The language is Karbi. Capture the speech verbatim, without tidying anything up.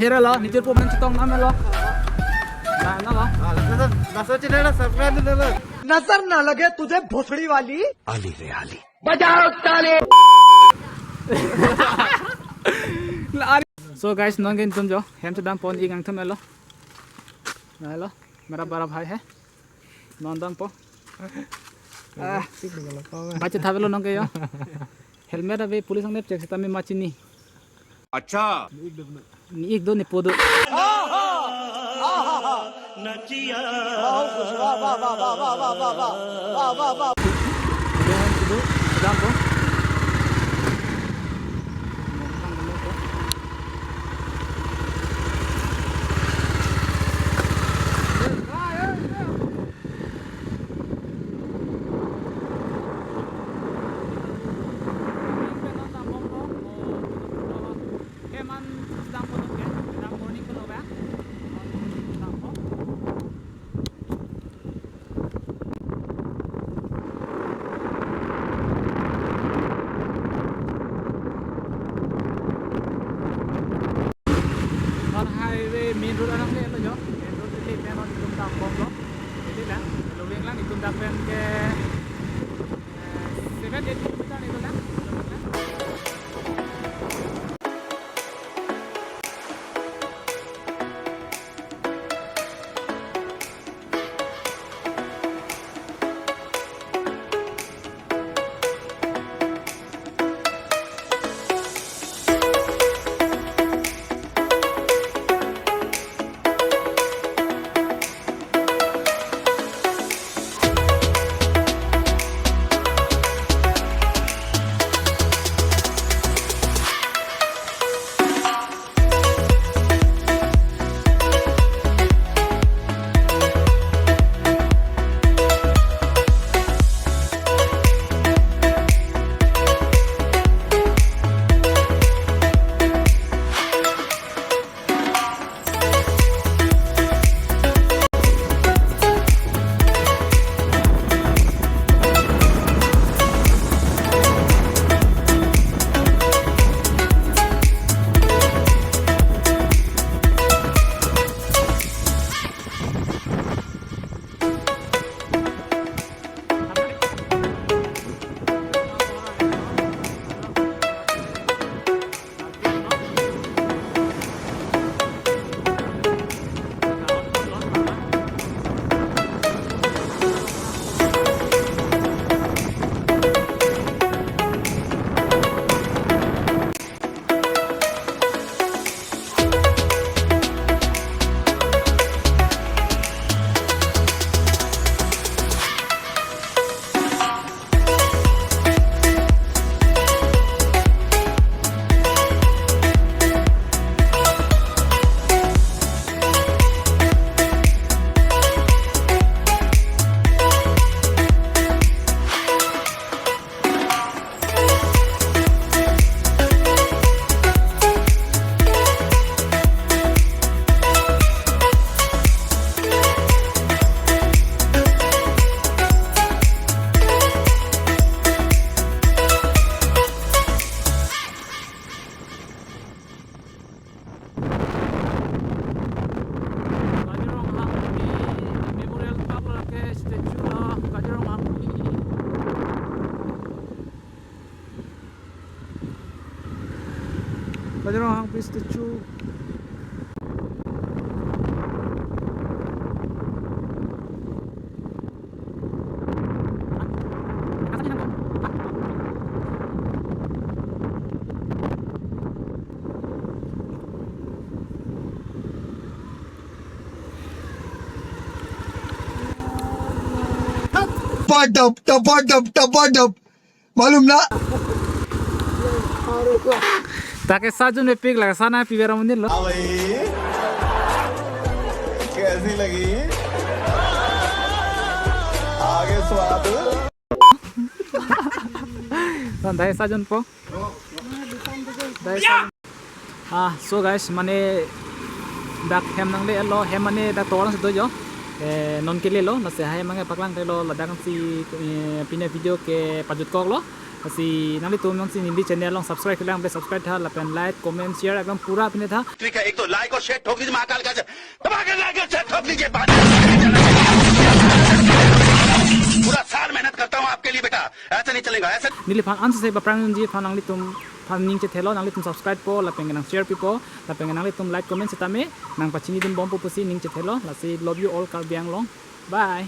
Hera lo, nijor problem chetong nam lo. Na, na lo. Ah, laso, laso channel na subscribe dolo. नजर ना लगे तुझे भोसड़ी वाली। Ali re ali. So guys, non ke intum jo, hem chedam pon ik angthum lo. Na lo, mera bara bhai hai. Non dampo. Ah. Bache thavelo non ke jo. Helmet ave police angnep check setame machini. अच्छा। Ni ik do ni po do. Dampo. Kajirong Hangpi Memorial Park lake statue lo, Kajirong Hangpi. Kajirong Hangpi statue. Padap, tapadap, tapadap. Malum na? Take sa jun mepik, lake sa nangpi bera monit lo. हाँ भाई, कैसी लगी? आगे स्वाद। Son, dai sa junpo. Dai sa jun. Ah, so guys, mane dak hem nangle-etlo, hem mane dak tovar si do jo. Eh, non kelelo, lasi hem nangkepaklang thelo, ladak si, eh, pine video kepajut koklo. Lasi nanglitum nangsi neli channel along subscribe kelang, please subscribe tha, lapen like, comment, share, ekdom pura pine tha. ठीक है, एक तो like और share ठोक दीजिए महाकाल का, दबा के like और share ठोक दीजिए, बात पूरा साल मेहनत करता हूँ आपके लिए बेटा, ऐसे नहीं चलेगा, ऐसे। Neliphan ansi se paprang unji aphan nanglitum aphan ning chethelo, nanglitum subscribe po, lapen nang share pipo, lapen nanglitum like, comment setame nangpachinidun bompo pusi ning chethelo, lasi love you all Karbi Anglong. Bye.